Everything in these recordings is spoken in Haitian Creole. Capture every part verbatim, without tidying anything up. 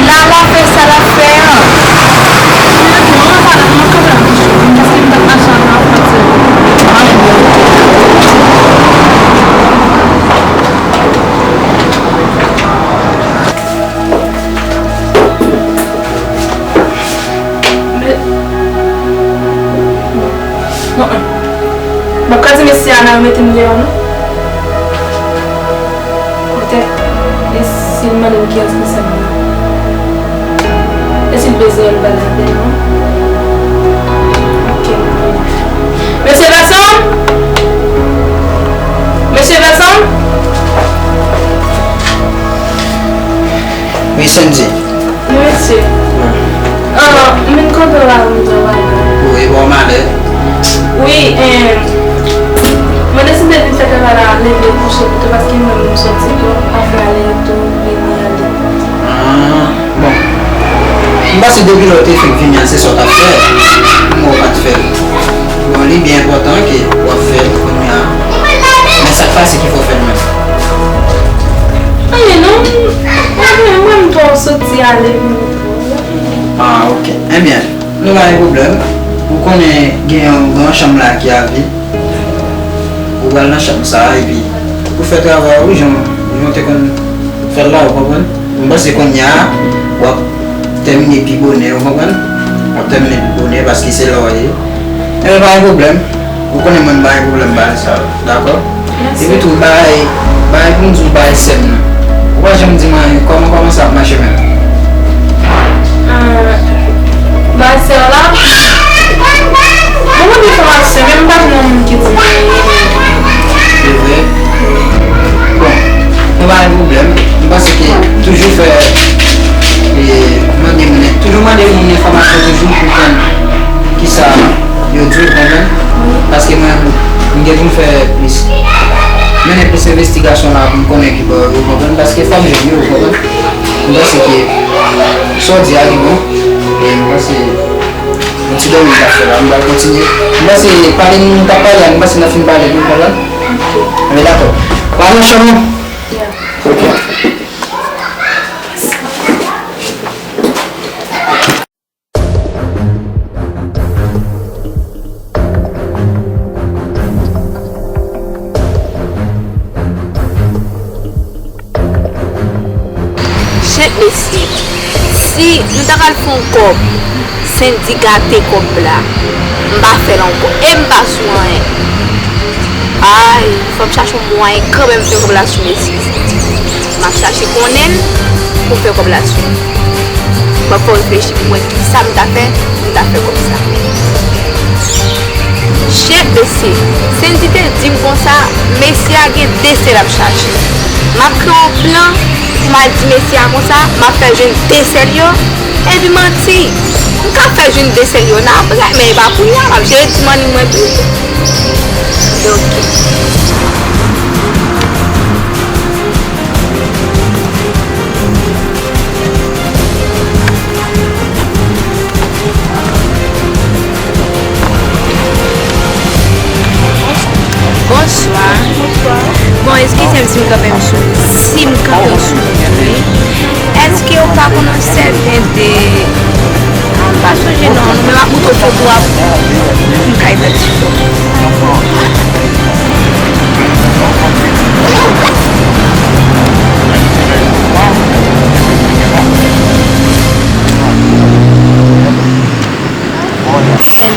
Lala fè sa l ap fè an. Men, non, m ap ka di mesye a nan remete m deyò, non? Poutèt, e si l mande m kiyès ki sè m nan? E si l bezwen l, pa l ap non? Ok, m ap vini. Mesye Vèson? Mesye Vèson? Wi, Sandy. Wi, mesye. Ah, m vin kote w la, m di w bagay. Wi, bon, malè. Wi, eh, mwen deside vin fè travay la, leve kouche pito, paske mwen menm m soti tou, afè ale tou, vini ale. Ah, bon. M panse depi lè w te fèk vini an, se sa w t ap fè. M wè w pa t fè l. Bon, li byen enpòtan ke w ap fè l kounye a. Men sa k pase ki fè w fè l menm? Anyen non, mwen, mwen, mwen, m twò soti ale vini. Ah, ok. Ebyen, nou pa gen pwoblèm. Ou konnen gen yon gran chanm la ki a vid. Ou pral nan chanm sa a, epi ou fè travay ou jan, jan w te konn fè l la, ou konprann? M panse kounye a, w ap tèmine pi bonè, ou konprann? W ap tèmine pi bonè, paske se la w ye. Ebyen, pa gen pwoblèm. Ou konnen mwen m pa gen pwoblèm bagay sa yo, dakò? Mèsi. Epi tou, bagay, bagay pou m di w, bagay sè m nan. Ou pa janm di mwen kòman, kòman sa ap mache menm? Ah, bagay sè w la? Mwen mande enfòmasyon, men m pa jwenn yon moun ki di m anyen. Se vre? Bon, nou pa gen pwoblèm. M panse ke toujou fè, e, mande moun, toujou mande moun enfòmasyon toujou pou konn kisa yo di w, konprann? Paske mwen, m gen pou m fè plis, mennen plis envestigasyon la pou m konnen ki bò yo, konprann? Paske fò m jwenn yo, konprann? M panse ke sa w di a li bon, e m panse yon ti dòmi m t ap fè la, m pral kontinye. M panse pale nou t ap pale a, m panse n ap fin pale, nou konprann? Ok. Enben dakò. W al nan chanm ou? Yeah. Ok. Shit, mesye. Si nou ta pral fè yon kòb, Sendy gate kòb la. M pa fè l ankò. E m pa sou anyen. Ay, fò m chache yon mwayen kanmenm fè kòb la sou mesye. M ap chache konnen l pou m fè kòb la sou li. M ap fè w reflechi pou m wè kisa m ta fè pou m ta fè kòb sa. Shit, mesye. Sendy te di m konsa, mesye a gen de sè l ap chache. M ap kreye yon plan pou m al di mesye a konsa, m ap fè jwenn de sè l yo, epi manti. M ka fè jwenn de sè l yo nan aprè, men e pa kounye a, m ap jere ti manmi mwen tou. Donk, Bonswa. Bon, eskize m si m kanpe m sou, si m kanpe w sou wout, wi. Èske w pa konn yon sèten de, m pa sonje non, men m ap montre w foto a pou m ka idantifye w. Sèl.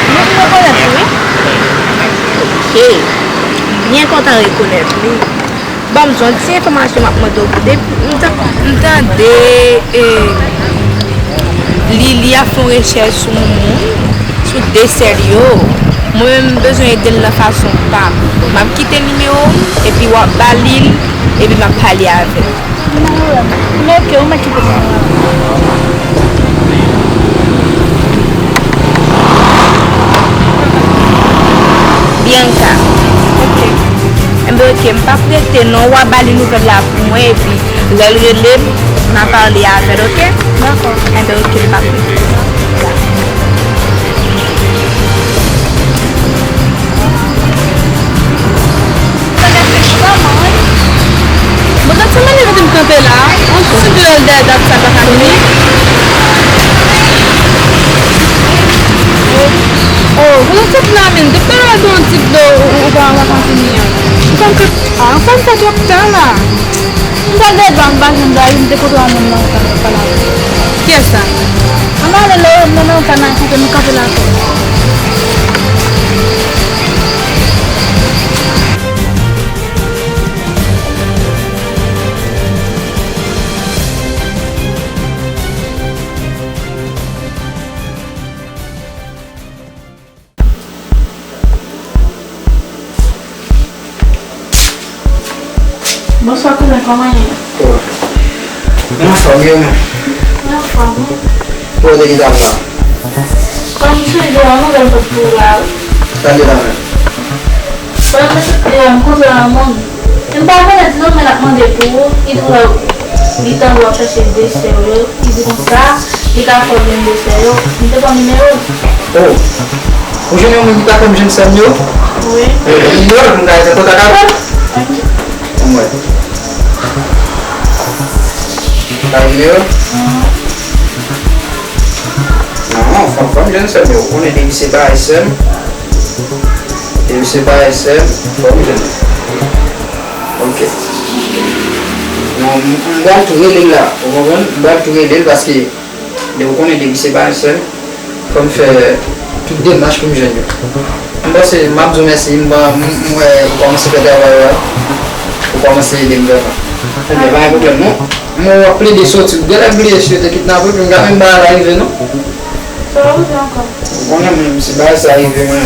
Mwen rekonèt li, wi. Ok. Byen kontan rekonèt li. Ban m yon ti enfòmasyon m ap mande w. Depi m tan-, m tande, e, Lili ap fè yon rechèch sou moun, sou de sè l yo. Mwen menm, m bezwen ede l nan fason pa m. M ap kite nimewo m, epi w ap ba li l, epi m ap pale avè l. Nimewo w la. Nimewo ke ou mèt kite pou mwen. Bianca. Ok. Enben, ok, m p ap rete non, w a ba li nouvèl la pou mwen, epi lè l rele m, m a pale avè l, ok? Dakò. Enben, ok, m p ap rete. Mwen gad se mwen li mete la, on ti dlo dèyè dat sa pa ka fini. Oh, ou nan tèt la menm, depi talè w di yon ti dlo, ou, ou pa, pa ka fini an. Ou konn ke, ah, ou konn fè twòp tan la. M pral dèyè dwa, m pa jwenn dwa, m te kote yon moun nan, ou konn pale avè l. Kiyès sa? Ann ale la, non, non, pa nan kote nou kanpe la ankò. Bonswa kouzen, kòman ye? Mwen anfòm, e ou menm? Mwen anfòm wi. Kote w te kite m la? Kòm m sonje w, yon nouvèl m pot pou ou la wi. Sa l ye la menm? Bon, m te, e, m koze yon moun. M pa konn di non, men l ap mande pou ou. Li di w li tande w ap chèche de sè w yo. Li di konsa, li ka fè w jwenn de sè yo. M te ba w nimewo l. Oh. Ou jwenn yon moun ki ka fè m jwenn sè m yo? Wi. Nimewo l pou m ka ret an kontak avè l? Ok. Ann wè. Bay nimewo? Non, fò, fò m jwenn sè m yo. Ou konnen depi se bay sè m. Depi se bay sè m, fò m jwenn. Ok. Non, m, m pral tou rele l la. Ou konprann? M pral tou rele l paske de, ou konnen depi se bay sè m, fò m fè tout demach pou m jwenn yo. M panse m ap di w mèsi, m, m, m wè ou kòmanse fè travay ou a. Ou kòmanse ede m vrèman. Ebyen, pa gen pwoblèm non. M wè w ap plede soti. Ou genlè bliye si yo te kidnape w, epi m ka menm pa al rive non. Sa w di ankò? Ou konnen mwen, si bagay sa rive mwen, m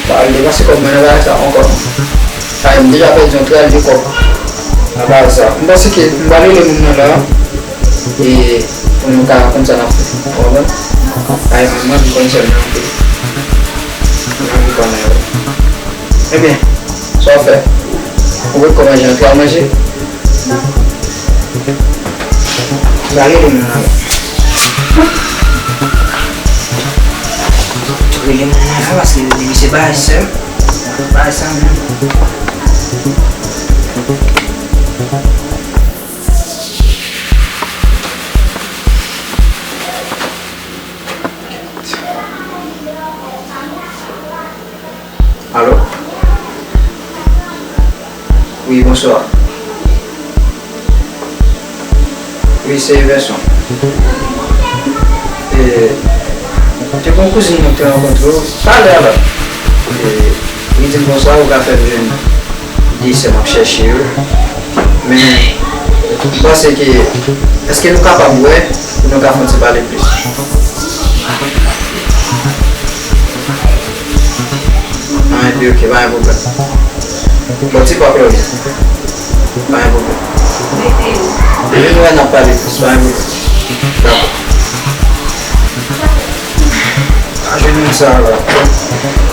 pa al depanse kòb mwen nan bagay sa ankò non. Sa vle di m deja pèdi yon trèl de kòb nan bagay sa. M panse ke m pral rele moun nan la, e pou nou ka konn sa n ap fè. Ou konprann? Ay, mwen, mwen, m konn sèl nan anpil. Mwen, m konnen, wi. Ebyen, sa w fè? Ou pot ko manje, antre al manje? Dakò. M pral rele moun nan la. Rele moun nan la, paske li se bagay sè m. Bagay sa menm. Alo? Wi, bonswa. Wi, se Everson. E, te gen yon kouzin mwen ki te rankontre w talè a la. E, li di m konsa, ou ka fè m jwenn de sè m ap chèche yo. Men, m panse ke, èske nou kapab wè pou nou ka fè yon ti pale plis? Ah, epi, ok, pa gen pwoblèm. Bon, ti pòp yo, pa gen pwoblèm. Depi nou wè, n ap pale plis, pa gen pwoblèm. Dakò. A jwenn moun sa a la.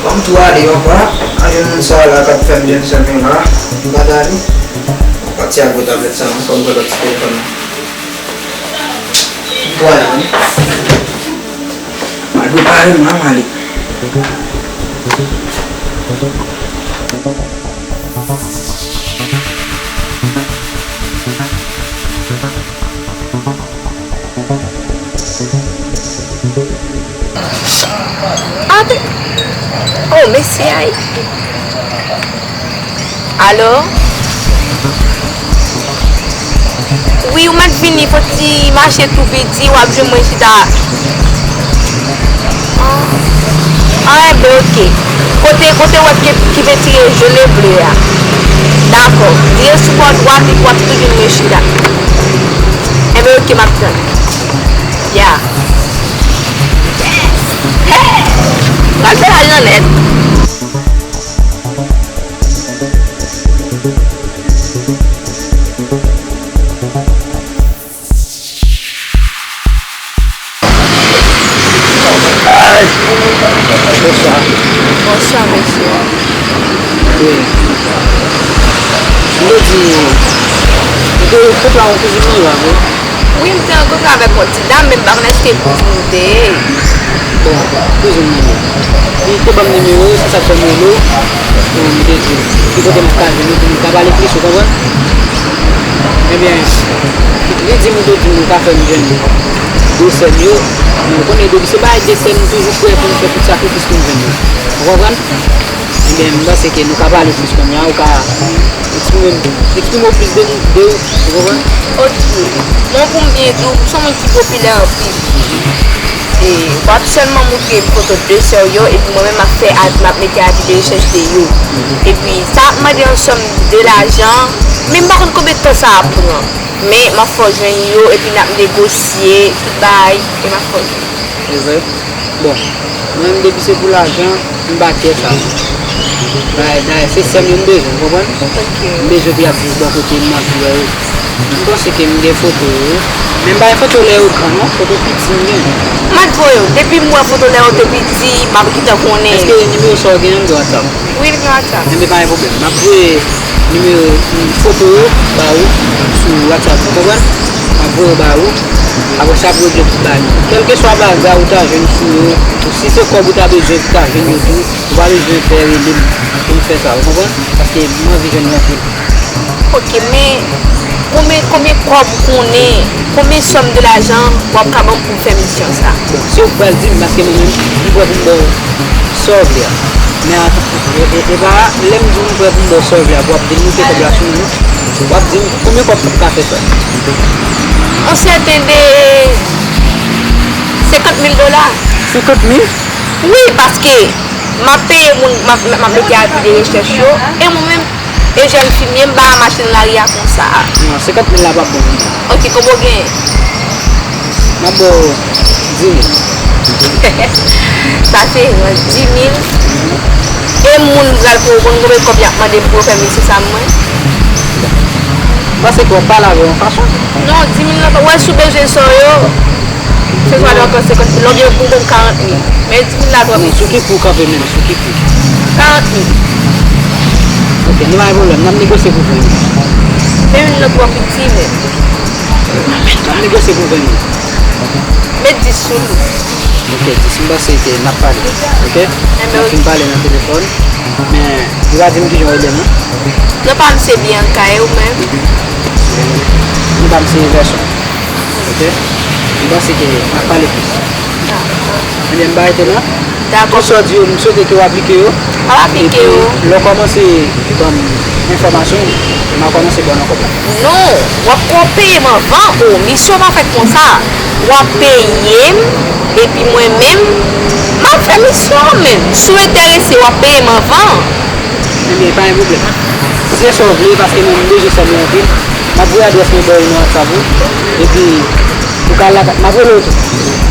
Ban m tou ale yon pa. A jwenn moun sa a la k ap fè m jwenn sè m yo la. M pa t ale. Pati ak gwo tablèt sa a, non, fò m pran lòt ti telefòn nan. M pral ale wi. M al prepare m la, m ale. Ate. Oh, mesye ay. Alo? Wi, ou mèt vini, fò ti mache tou piti, w ap jwenn mwen chita. Ah, ah, enben, ok. Kote, kote w ap gen ki pentire jòn e ble a? Dakò. Vire sou bò dwat epi w ap tou jwenn mwen chita. Enben, ok, m ap tann. Ya. Yes! Hey! Pral fè lajan nèt. Bonswa. Bonswa, mesye. Wi. M te di, m te rankontre yon kouzin mwen la, wi. Wi, m te rankontre avèk yon ti dam, men m pa konn èske kouzin ou te ye. Bon, kouzin mwen ye. Li te ban m nimewo, se sa k fè m rele w. Bon, m te di, ki kote m ka jwenn ou pou nou ka pale plis, ou konprann? Ebyen, li di m, ou te di m ou ka fè m jwenn de sè m yo, men ou konnen depi se bagay de sè m, m toujou prè pou m fè tout sakrifis pou m jwenn yo. Ou konprann? Ebyen, m panse ke nou ka pale plis kounye a, ou ka eksprime, eksprime w plis de, de ou, ou konprann? Ok. Mwen, pou m byen di w, m se yon moun ki popilè anpil. E w ap sèlman montre m foto de sè w yo, epi mwen menm m ap fè, m ap mete avi de rechèch de yo. Epi sa ap mande yon sòm de lajan, men m pa konn konbyen tan sa ap pran. Men m ap fè w jwenn yo, epi n ap negosye tout bagay, e m ap fè w jwenn. Se vre? Bon, mwen menm depi se pou lajan, m pa kè sa. Dayè, dayè, se sè m yo m bezwen, ou konprann? Ok. M bezwen pou y ap viv bò kote m, m ap viv avèk. M panse ke m gen foto yo. Men m pa gen foto lè yo gran non, foto piti m gen. M ap voye w. Depi m wè foto lè yo te piti, m ap gentan konnen. Èske nimewo sa w gen an gen WhatsApp? Wi, m gen WhatsApp. Enben, pa gen pwoblèm. M ap voye nimewo, foto yo ba ou sou WhatsApp, ou konprann? M ap voye yo ba ou. Apre sa, ap regle tout bagay. Kèlkeswa bagay ou ta jwenn sou yo, ou si se kòb ou ta bezwen, ou ta jwenn yo tou, ou pa bezwen pè rele m pou m fè sa, ou konprann? Paske m anvi jwenn ou anpil. Ok, men konbyen, konbyen kòb ou konnen, konbyen sòm de lajan w ap ka ban m pou m fè misyon sa? Bon, se ou k pral di m, paske mwen menm, m prè pou m ba w sa w vle a. Men atann, e, e, e pa lè m di w m prè pou m ba w sa w vle a, pou w ap vin moute kòb la sou mwen, non. W ap di m konbyen kòb pou m ka fè sa. On sèten de senkant mil dola. Senkant mil? Wi, paske m ap peye moun, m ap, m ap mete avi de rechèch yo, e mwen menm, e jèn fi m ye, m pa ka mache nan lari a konsa. Non, senkant mil la p ap bon pou mwen. Ok, konbyen w genyen? M ap ba w dis mil. Sa se rans, dis mil. E moun m pral pran, ou konn konbyen kòb y ap mande m pou yo fè misye sa mwen? M panse ke w ap pale avè w yon fason. Non, dis mil lan, ou wè si w bezwen sè w yo, se swa de ankò senkant mil, oubyen pou w ban m karant mil. Men dis mil la twòp piti. Non, sou ki kou w kanpe menm, sou ki kou? Karant mil. Ok, nou pa gen pwoblèm, n ap negosye pou ven mil. Ven mil lan twòp piti menm. N ap negosye pou ven mil. Met dis sou li. Ok, dis, m panse ke n ap pale. Ok? N ap fin pale nan telefòn. Men, li pa di m kijan w rele non. Non pa m se Bianca, e ou menm? Non pa m se Everson. Ok? M panse ke n ap pale plis. Dakò. Ebyen, m pa rete non. Dakò. Tout sa w di yo, m swete ke w aplike yo. M ap aplike yo. Epi, lè w kòmanse ban m enfòmasyon, m a kòmanse ba w nan kòb la. Non, w ap, w ap peye m anvan. O, misyon pa fèt konsa. W ap peye m, epi mwen menm, m ap fè misyon an menm. Si w enterese, w ap peye m anvan. Ebyen, pa gen pwoblèm. Se sa w vle, paske mwen, m bezwen sè m yo anpil. M ap voye adrès mwen ba w nan WhatsApp ou. Epi, ou ka al lakay, m ap rele w tou.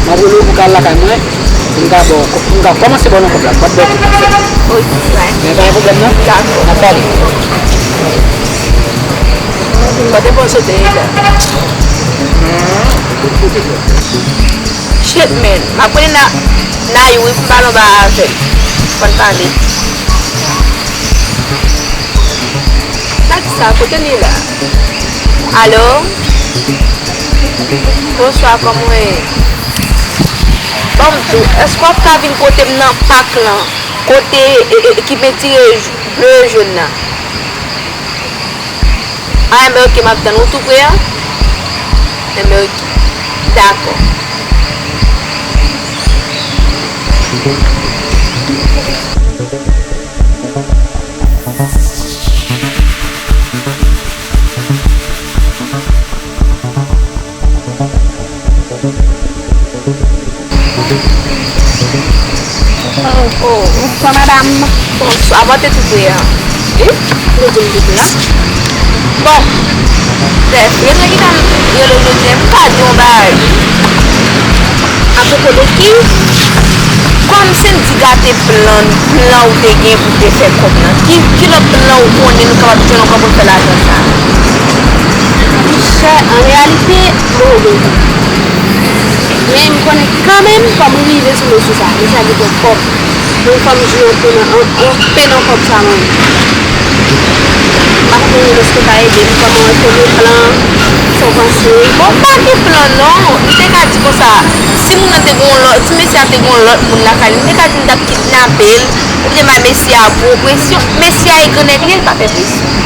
M ap rele w pou w ka al lakay mwen, pou m ka ba w, pou m ka kòmanse ba w nan kòb la. M p ap ba w tout sa. Ok. Men pa gen pwoblèm non. Dakò. N ap pale. Kote bon sote ye la? Shit, man. M ap rele na, Nayou wi pou m pale yon bagay avè l. Fò n pale. Sa ki sa? Kote li la? Alo? Bonswa, kòman w ye? Ban m di w, èske w ap ka vin kote m nan pak lan? Kote, e, e, ki pentire ble e jòn nan? A, enben, ok, m ap tann ou tou pre a? Enben, ok. Dakò. Oh, bonswa, madanm. Bonswa, mwen te tou pre a. Wi, mwen te tou pre a. Bon, brèf, gen nèg ki ta rele jodi a, m ka di yon bagay. Apwopo de ki? Kòm Sendy gate plan, plan ou te gen pou te fè kòb lan, ki, ki lòt plan ou konnen nou kapab jwenn ankò pou n fè lajan sa a? Monchè, an reyalite, mwen gen plan. Men m konnen kanmenm, fò m rive sou mesye sa a. Mesye a gen twòp kòb. Pou fò m jwi anpe nan, an, anpe nan kòb sa a, mwen. M pa konnen èske w ka ede m, kòman, èske w gen plan, sa w panse? Bon, m pa gen plan non. M te ka di konsa, si moun nan te gen yon lòt, si mesye a te gen yon lòt moun lakay li, m te ka di m t ap kidnape l, oubyen bay mesye a gwo presyon. Mesye a e grannèg li ye, l pa fè presyon.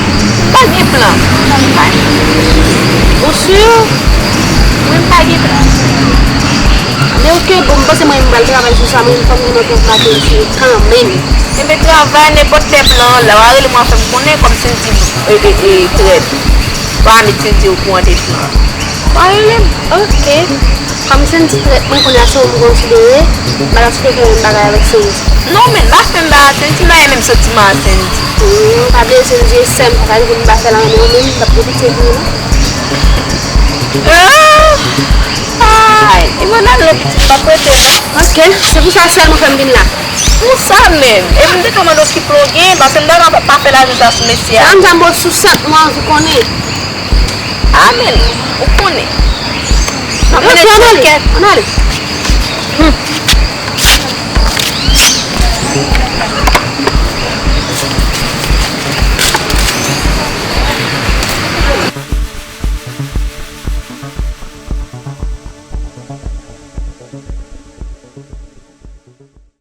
M pa gen plan. M pa gen plan. Sur? Mwen pa gen travay. Men oke, bon, m panse mwen m pral travay sou sa, mwen fò m gen yon pèp maten sou kanmenm. Enben travay nenpòt lè plan an la, w a rele mwen fè m konnen kòm Sendy e, e, e, trèt. W a met Sendy okouran de plan. W a rele m? Oke. Kòm Sendy trèt mwen, kounye a se ou m konsidere, m pa ta sipoze fè menm bagay avèk Sendy. Non, men m pa fè m bagay ak Sendy, m pa gen menm santiman a Sendy. Hmm, pa bliye Sendy e sè m, sa vle di pou m pa fè l anyen menm, m p ap gen pitye pou li non. Ah! Ay, e mwen nan lòt, m ap rete. Oke, se pou sa sèlman fè m vin la. Pou sa menm, e m te ka mande w ki plan w gen, paske m ta ka pa fè lajan sa sou mesye a. Sa m sa m ba w sou sa, mwen anvi konnen. Amen. Ou konnen. Mwen konnen ann ale, ann ale.